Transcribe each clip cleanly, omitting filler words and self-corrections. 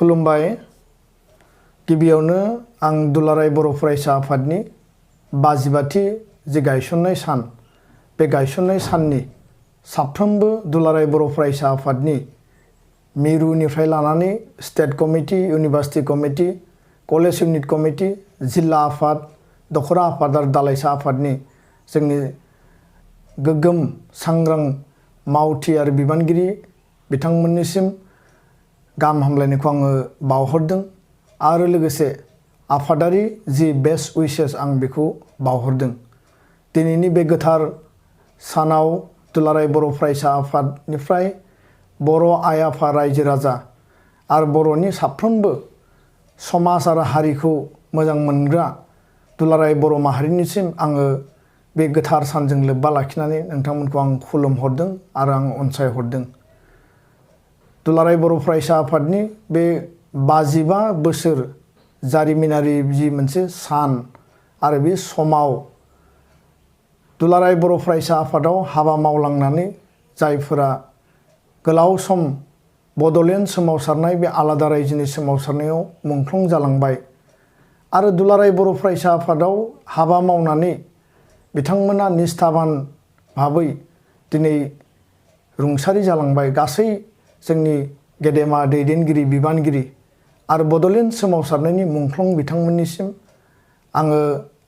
खुलुमबाय। गिबियावनो आं दुलाराय बर' फरायसा आफादनि 52थि जे गायसननाय सान, बे गायसननाय साननि साफ्रोमबो दुलाराय बर' फरायसा आफादनि मिरुनिफ्राय लानानै state committee, university committee, college unit committee, जिल्ला आफाद, दखरा आफाद आरो दालाइसा आफादनि जोंनि गोग्गोम सांग्रां मावथि आरो बिबानगिरि बिथांमोननिसिम गाहाम हामलायनायखौ आङो बावहरदों आरो लोगोसे आफादारि जि बेस्ट उइसेस आं बेखौ बावहरदों। दिनैनि बे गोथार सानाव दुलाराय बर' फरायसा आफादनिफ्राय बर' आइ आफा रायजो राजा आरो बर'नि साफ्रोमबो समाज आरो हारिखौ मोजां मोनग्रा दुलाराय बर' माहारिनिसिम आङो बे गोथार सानजों लोब्बा लाखिनानै नोंथांमोनखौ आं खुलुमहरदों आरो आं अनसायहरदों। दुलाराय बर' फरायसा आफादनि बे 55 बोसोर जारिमिनारि जि मोनसे सान आरो बे समाव दुलाराय बर' फरायसा आफादाव हाबा मावलांनानै जायफोरा गोलाव सम बड'लेण्ड सोमावसारनाय बे आलादा रायजोनि सोमावसारनायाव मुंख्लं जालांबाय आरो दुलाराय बर' फरायसा आफादाव हाबा मावनानै बिथांमोना निष्ठाबान भाबै दिनै रुंसारि जालांबाय। गासै जोंनि गेदेमा दैदेनगिरि बिबानगिरि आरो बड'लेण्ड सोमावसारनायनि मुंख्लं बिथांमोननिसिम आङो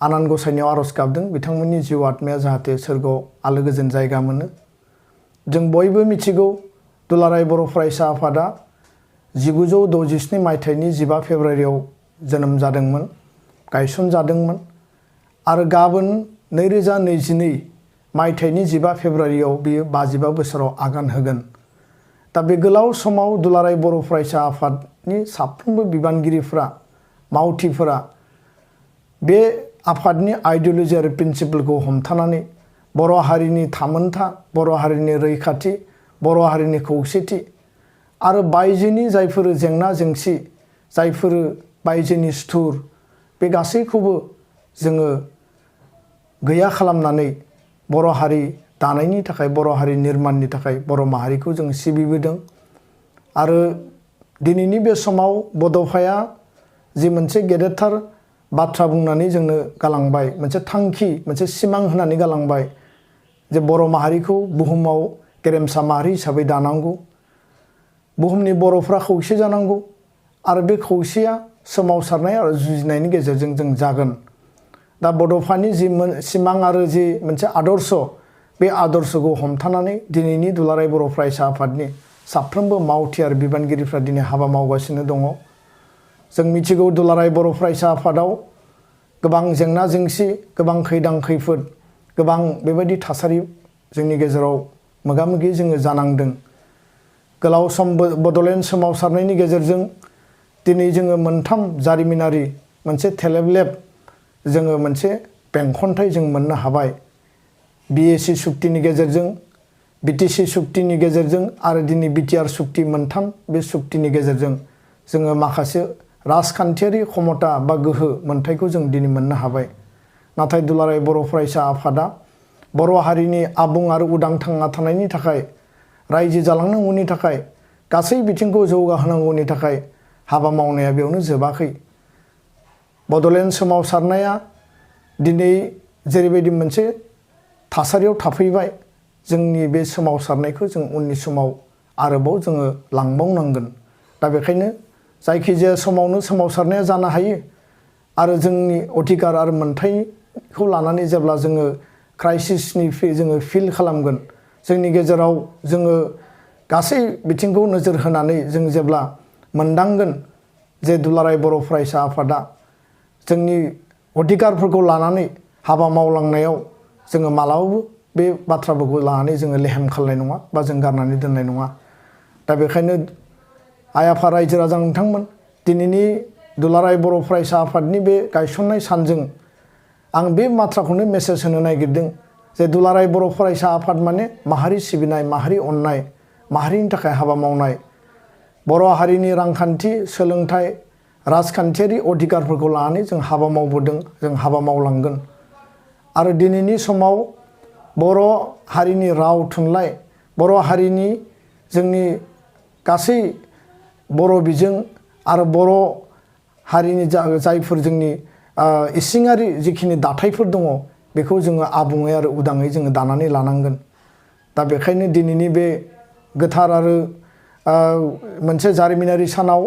आनान गसाइनियाव आर'ज गाबदों बिथांमोननि जिउ आत्माया जाहाथे सोरगोआव आलो गोजोन जायगा मोनो। जों बयबो मिथिगौ दुलाराय बर' फरायसा आफादा 1967 मायथाइनि 15 फेब्रुवारियाव जोनोम जादोंमोन, गायसनजादोंमोन आरो गाबोन 2022 मायथाइनि 15 फेब्रुवारियाव बियो 55 बोसोराव आगान होगोन। दा बे गोलाव समाव दुलाराय बर' फरायसा आफादनि साफ्रोमबो बिबानगिरिफ्रा, मावथिफोरा बे आफादनि आइडिय'लजि आरो प्रिन्सिपलखौ हमथानानै बर' हारिनि थामोनथा, बर' हारिनि रैखाथि, बर' हारिनि खौसेथि आरो बायजोनि जायफोर जेंना जेंसि, जायफोर बायजोनि सुथुर, बे गासैखौबो जोङो गैया खालामनानै बर' हारि दानायनि थाखाय, बर' हारि निर्माणनि थाखाय बर' माहारिखौ जों सिबिबोदों। आरो दिनैनि बे समाव बड'फाया जि मोनसे गेदेरथार बाथ्रा बुंनानै जोंनो गालांबाय, मोनसे थांखि, मोनसे सिमां होनानै गालांबाय जे बर' माहारिखौ बुहुमाव गेरेमसा माहारि हिसाबै दानांगौ, बुहुमनि बर'फ्रा खौसे जानांगौ आरो बे खौसेया सोमावसारनाय आरो जुजिनायनि गेजेरजों जों जागोन। दा बड'फानि जि सिमां आरो जि मोनसे आदर्श, बे आदर्शखौ हमथानानै दिनैनि दुलाराय बर' फरायसा आफादनि साफ्रोमबो मावथि आरो बिबानगिरिफ्रा दिनै हाबा मावगासिनो दङ। जों मिथिगौ दुलाराय बर' फरायसा आफादाव गोबां जेंना जेंसि, गोबां खैदां खैफोद, गोबां बेबायदि थासारि जोंनि गेजेराव मोगा मोगि जोङो जानांदों। गोलाव सम बड'लेण्ड सोमावसारनायनि गेजेरजों दिनै जोङो मोनथाम जारिमिनारि मोनसे थेलेबलेब जोङो मोनसे बेंखनथाय जों मोननो हाबाय। BAC सुक्तिनि गेजेरजों, BTC सुक्तिनि गेजेरजों आरो दिनै BTR सुक्ति, मोनथाम बे सुक्तिनि गेजेरजों जोङो माखासे राजखान्थियारि क्षमता बा गोहो मोन्थायखौ जों दिनै मोननो हाबाय। नाथाय दुलाराय बर' फरायसा आफादा बर' हारिनि आबुं आरो उदां थांना थानायनि थाखाय, रायजो जालांनांगौनि थाखाय, गासै बिथिंखौ जौगाहोनांगौनि थाखाय हाबा मावनाया बेयावनो जोबाखै। बड'लेण्ड सोमावसारनाया दिनै जेरैबायदि मोनसे थासारियाव थाफैबाय, जोंनि बे सोमावसारनायखौ जों उननि समाव आरोबाव जोङो लांबावनांगोन। दा बेखायनो जायखिजाया समावनो सोमावसारनाया जानो हायो आरो जोंनि अधिकार आरो मोन्थायखौ लानानै जेब्ला जोङो क्राइसिसनि जोङो फिल खालामगोन, जोंनि गेजेराव जोङो गासै बिथिंखौ नोजोर होनानै जों जेब्ला मोनदांगोन जे दुलाराय बर' फरायसा आफादा जोंनि अधिकारफोरखौ लानानै हाबा मावलांनायाव जोङो मालाबाबो बे बाथ्राफोरखौ लानानै जोङो लेहेम खालामनाय नङा बा जों गारनानै दोननाय नङा। दा बेखायनो आइ आफा रायजो राजा नोंथांमोन, दिनैनि दुलाराय बर' फरायसा आफादनि बे गायसननाय सानजों आं बे बाथ्राखौनो मेसेज होनो नागिरदों जे दुलाराय बर' फरायसा आफाद माने माहारि सिबिनाय, माहारि अननाय, माहारिनि थाखाय हाबा मावनाय, बर' हारिनि रांखान्थि, सोलोंथाइ, राजखान्थियारि अधिकारफोरखौ लानानै जों हाबा मावबोदों, जों हाबा मावलांगोन। आरो दिनैनि समाव बर' हारिनि राव थुनलाइ, बर' हारिनि जोंनि गासै बर' बिजों आरो बर' हारिनि जायफोर जोंनि इसिङारि जिखिनि दाथायफोर दङ बेखौ जोङो आबुङै आरो उदाङै जोङो दानानै लानांगोन। दा बेखायनो दिनैनि बे गोथार आरो मोनसे जारिमिनारि सानाव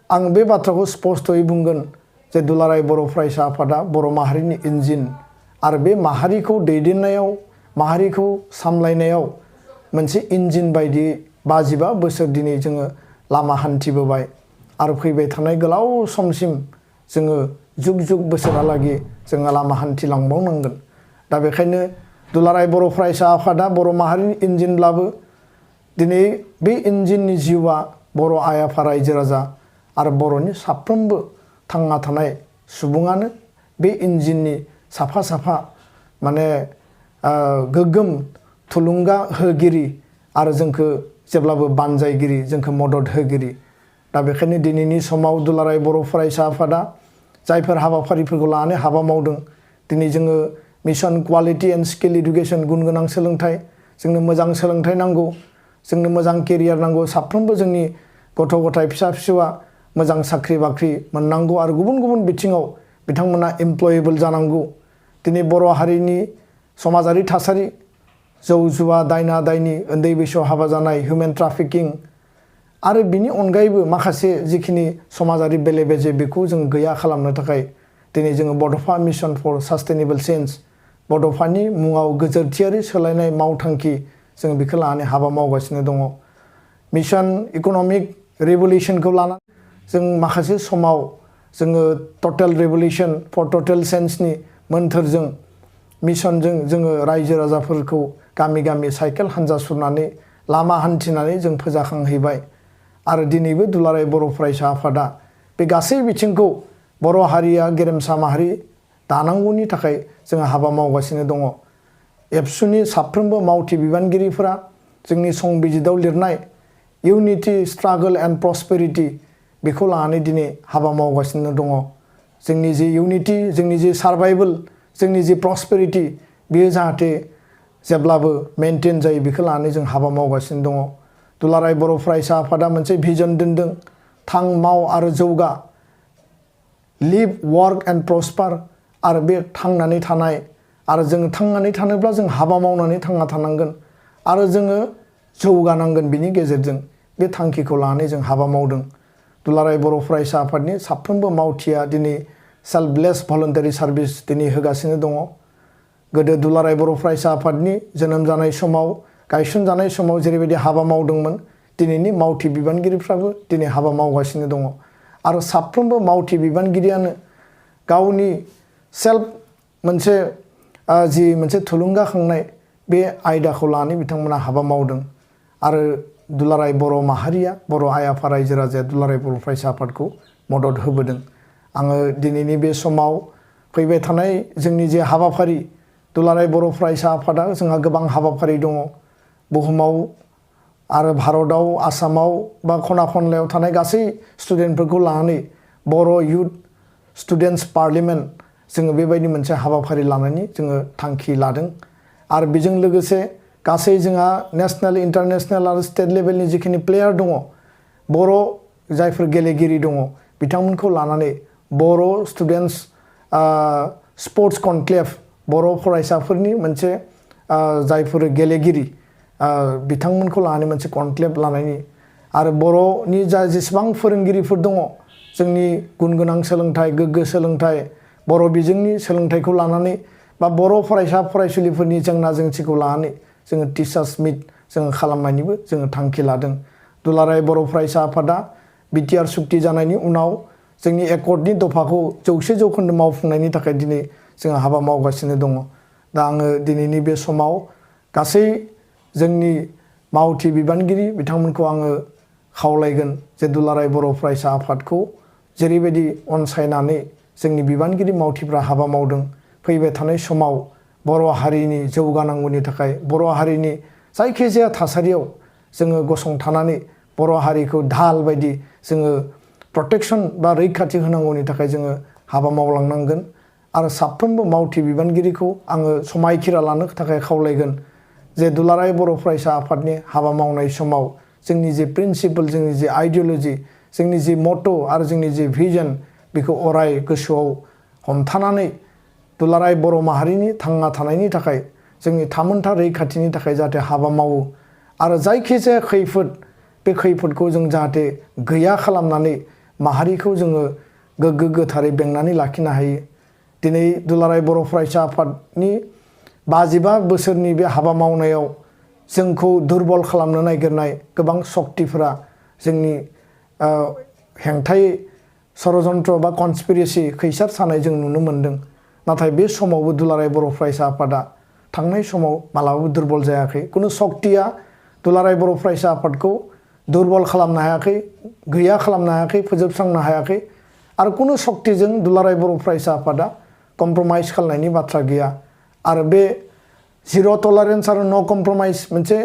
आं बे बाथ्राखौ स्पष्टयै बुंगोन जे दुलाराय बर' फरायसा आफादा बर' माहारिनि इन्जिन आरो बे माहारिखौ दैदेननायाव माहारिखौ सामलायनायाव मोनसे इन्जिन बायदि 52 बोसोर दिनै जोङो लामा हान्थिबोबाय आरो फैबाय थानाय गोलाव समसिम जोङो जुग जुग बोसोरालागै जोङो लामा हान्थिलांबावनांगोन। दा बेखायनो दुलाराय बर' फरायसा आफादा बर' माहारिनि इन्जिनब्लाबो दिनै बे इन्जिननि जिउआ बर' आइ आफा रायजो राजा आरो बर'नि साफ्रोमबो थांना थानाय सुबुङानो बे इन्जिननि साफा साफा माने गोग्गोम थुलुंगा होगिरि आरो जोंखौ जेब्लाबो बानजायगिरि जोंखौ मदद होगिरि। दा बेखायनो दिनैनि समाव दुलाराय बर' फरायसा आफादा जायफोर हाबाफारिफोरखौ लानानै हाबा मावदों दिनै जोङो mission quality and skill education गुन गोनां सोलोंथाइ जोंनो मोजां सोलोंथाइ नांगौ जोंनो मोजां केरियार नांगौ साफ्रोमबो जोंनि गथ' गथाय फिसा फिसौआ मोजां साख्रि बाख्रि मोननांगौ आरो गुबुन गुबुन बिथिङाव बिथांमोना एमप्लयेबल जानांगौ। दिनै बर' हारिनि समाजारि थासारि जौ जुवा दायना दायनि उन्दै बैसोआव हाबा जानाय हिउमेन ट्राफिकिं आरो बिनि अनगायैबो माखासे जिखिनि समाजारि बेले बेजे बेखौ जों गैया खालामनो थाखाय दिनै जोङो बड'फा मिशन फर सास्टेनेबल चेन्ज बड'फानि मुङाव गोजोरथियारि सोलायनाय मावथांखि जों बेखौ लानानै हाबा मावगासिनो दङ। मिशन इक'नमिक रिभलिउसनखौ लानानै जों माखासे समाव जोङो टटेल रिभलिउसन फर टटेल चेन्जनि मोन्थोरजों मिशनजों जोङो रायजो राजाफोरखौ गामि गामि साइकेल हान्जा सुरनानै लामा हान्थिनानै जों फोजाखांहैबाय आरो दिनैबो दुलाराय बर' फरायसा आफादा बे गासै बिथिंखौ बर' हारिया गेरेमसा माहारि दानांगौनि थाखाय जोङो हाबा मावगासिनो दङ। एबसुनि साफ्रोमबो मावथि बिबानगिरिफोरा जोंनि संबिजिदाव लिरनाय इउनिटि स्ट्रागल एन्ड प्रस्पेरिटि बेखौ लानानै दिनै हाबा मावगासिनो दङ। जोंनि जि इउनिटि जोंनि जि सार्भाइभेल जोंनि जि प्रस्पेरिटि बेयो जाहाथे जेब्लाबो मेनटेन जायो बेखौ लानानै जों हाबा मावगासिनो दङ। दुलाराय बर' फरायसा आफादा मोनसे भिजन दोनदों थां माव आरो जौगा लिभ वार्क एन्ड प्रस्पार आरो बे थांनानै थानाय आरो जों थांनानै थानोब्ला जों हाबा मावनानै थांना थानांगोन आरो जोङो जौगानांगोन बिनि गेजेरजों बे थांखिखौ लानानै जों हाबा मावदों। दुलाराय बर' फरायसा आफादनि साफ्रोमबो मावथिया दिनै सेल्फलेस भलन्टारि सार्भिस दिनै होगासिनो दङ। गोदो दुलाराय बर' फरायसा आफादनि जोनोम जानाय समाव गायसनजानाय समाव जेरैबायदि हाबा मावदोंमोन दिनैनि मावथि बिबानगिरिफ्राबो दिनै हाबा मावगासिनो दङ आरो साफ्रोमबो मावथि बिबानगिरियानो गावनि सेल्फ मोनसे जि मोनसे थुलुंगाखांनाय बे आयदाखौ लानानै बिथांमोना हाबा मावदों आरो दुलाराय बर' माहारिया बर' आइ आफा रायजो राजाया दुलाराय बर' फरायसा आफादखौ मदद होबोदों। आङो दिनैनि बे समाव फैबाय थानाय जोंनि जे हाबाफारि दुलाराय बर' फरायसा आफादा जोंहा गोबां हाबाफारि दङ बुहुमाव आरो भारताव आसामाव बा खना खनलायाव थानाय गासै स्टुडेन्टफोरखौ लानानै बर' इयुथ स्टुडेन्टस पार्लियामेन्ट जोङो बेबायदि मोनसे हाबाफारि लानायनि जोङो थांखि लादों आरो बेजों लोगोसे गासै जोंहा नेसनेल इन्टारनेसनेल आरो स्टेट लेभेलनि जिखिनि प्लेयार दङ बर' जायफोर गेलेगिरि दङ बिथांमोनखौ लानानै बर' स्टुडेन्टस स्पर्ट्स कनक्लेभ बर' फरायसाफोरनि मोनसे जायफोर गेलेगिरि बिथांमोनखौ लानानै मोनसे कनक्लेभ लानायनि आरो बर'नि जा जेसेबां फोरोंगिरिफोर दङ जोंनि गुन गोनां सोलोंथाइ गोग्गो सोलोंथाइ बर' बिजोंनि सोलोंथाइखौ लानानै बा बर' फरायसा फरायसुलिफोरनि जेंना जेंसिखौ लानानै जोङो टिचार्स मिट जोङो खालामनायनिबो जोङो थांखि लादों। दुलाराय बर' फरायसा आफादा बिटिआर सुक्ति जानायनि उनाव जोंनि एकर्डनि दफाखौ 100% मावफुंनायनि थाखाय दिनै जोङो हाबा मावगासिनो दङ। दा आङो दिनैनि बे समाव गासै जोंनि मावथि बिबानगिरि बिथांमोनखौ आङो खावलायगोन जे दुलाराय बर' फरायसा आफादखौ जेरैबायदि अनसायनानै जोंनि बिबानगिरि मावथिफ्रा हाबा मावदों फैबाय थानाय समाव बर' हारिनि जौगानांगौनि थाखाय बर' हारिनि जायखिजाया थासारियाव जोङो गसंथानानै बर' हारिखौ धाल बायदि जोङो प्रटेक्सन बा रैखाथि होनांगौनि थाखाय जोङो हाबा मावलांनांगोन आरो साफ्रोमबो मावथि बिबानगिरिखौ आङो समायखिरा लानो थाखाय खावलायगोन जे दुलाराय बर' फरायसा आफादनि हाबा मावनाय समाव जोंनि जे प्रिन्सिपल जोंनि जे आइडिय'लजि जोंनि जि मट' आरो जोंनि जि भिजन बेखौ अराय गोसोआव हमथानानै दुलाराय बर' माहारिनि थांना थानायनि थाखाय जोंनि थामोनथा रैखाथिनि थाखाय जाहाथे हाबा मावो आरो जायखिजाया खैफोद बे खैफोदखौ जों जाहाथे गैया खालामनानै माहारिखौ जोङो गोग्गो गोथारै बेंनानै लाखिनो हायो। दिनै दुलाराय बर' फरायसा आफादनि 55 बोसोरनि बे हाबा मावनायाव जोंखौ दुरबल खालामनो नागिरनाय गोबां शक्तिफोरा जोंनि हेंथायै षड़यन्त्र बा कनस्पिरेसि खैसार सानाय जों नुनो मोन्दों। नाथाय बे समावबो दुलाराय बर' फरायसा आफादा थांनाय समाव मालाबाबो दुरबल जायाखै। कुनु शक्तिया दुलाराय बर' फरायसा आफादखौ दुरबल खालामनो हायाखै, गैया खालामनो हायाखै, फोजोबस्रांनो हायाखै आरो कुनु शक्तिजों दुलाराय बर' फरायसा आफादा कमप्रमाइज खालामनायनि बाथ्रा गैया। आरो बे जिर' टलारेन्स आरो न' कमप्रमाइज मोनसे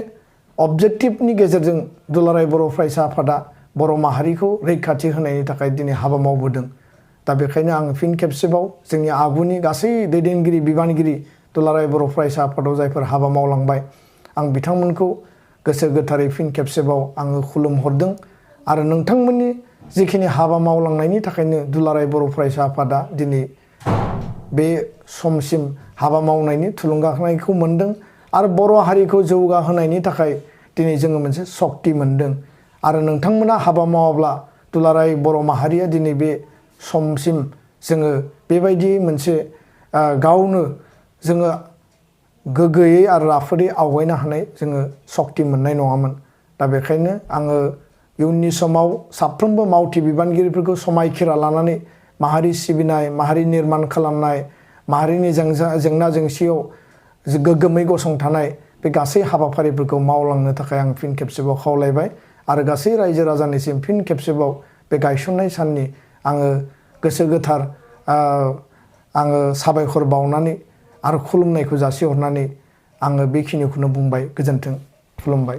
अबजेक्टिभनि गेजेरजों दुलाराय बर' फरायसा आफादा बर' माहारिखौ रैखाथि होनायनि थाखाय दिनै हाबा मावबोदों। दा बेखायनो आं फिन खेबसेबाव जोंनि आगुनि गासै दैदेनगिरि बिबानगिरि दुलाराय बर' फरायसा आफादाव जायफोर हाबा मावलांबाय आं बिथांमोनखौ गोसो गोथारै फिन खेबसेबाव आङो खुलुमहरदों। आरो नोंथांमोननि जिखिनि हाबा मावलांनायनि थाखायनो दुलाराय बर' फरायसा आफादा दिनै बे समसिम हाबा मावनायनि थुलुंगानायखौ मोन्दों आरो बर' हारिखौ जौगाहोनायनि थाखाय दिनै जोङो मोनसे शक्ति मोन्दों। आरो नोंथांमोना हाबा मावाब्ला दुलाराय बर' माहारिया दिनै बे समसिम जोङो बेबायदि मोनसे गावनो जोङो गोग्गोयै आरो राफोदै आवगायनो हानाय जोङो शक्ति मोननाय नङामोन। दा बेखायनो आङो इयुननि समाव साफ्रोमबो मावथि बिबानगिरिफोरखौ समायखिरा लानानै माहारि सिबिनाय, माहारि निर्माण खालामनाय, माहारिनि जेंना जेंसियाव गोग्गोमै गसंथानाय बे गासै हाबाफारिफोरखौ मावलांनो थाखाय आं फिन खेबसेबाव खावलायबाय आरो गासै रायजो राजानिसिम फिन खेबसेबाव बे गायसननाय साननि आङो गोसो गोथार आङो साबायखर बावनानै आरो खुलुमनायखौ जासिहरनानै आङो बेखिनिखौनो बुंबाय। गोजोन्थों, खुलुमबाय।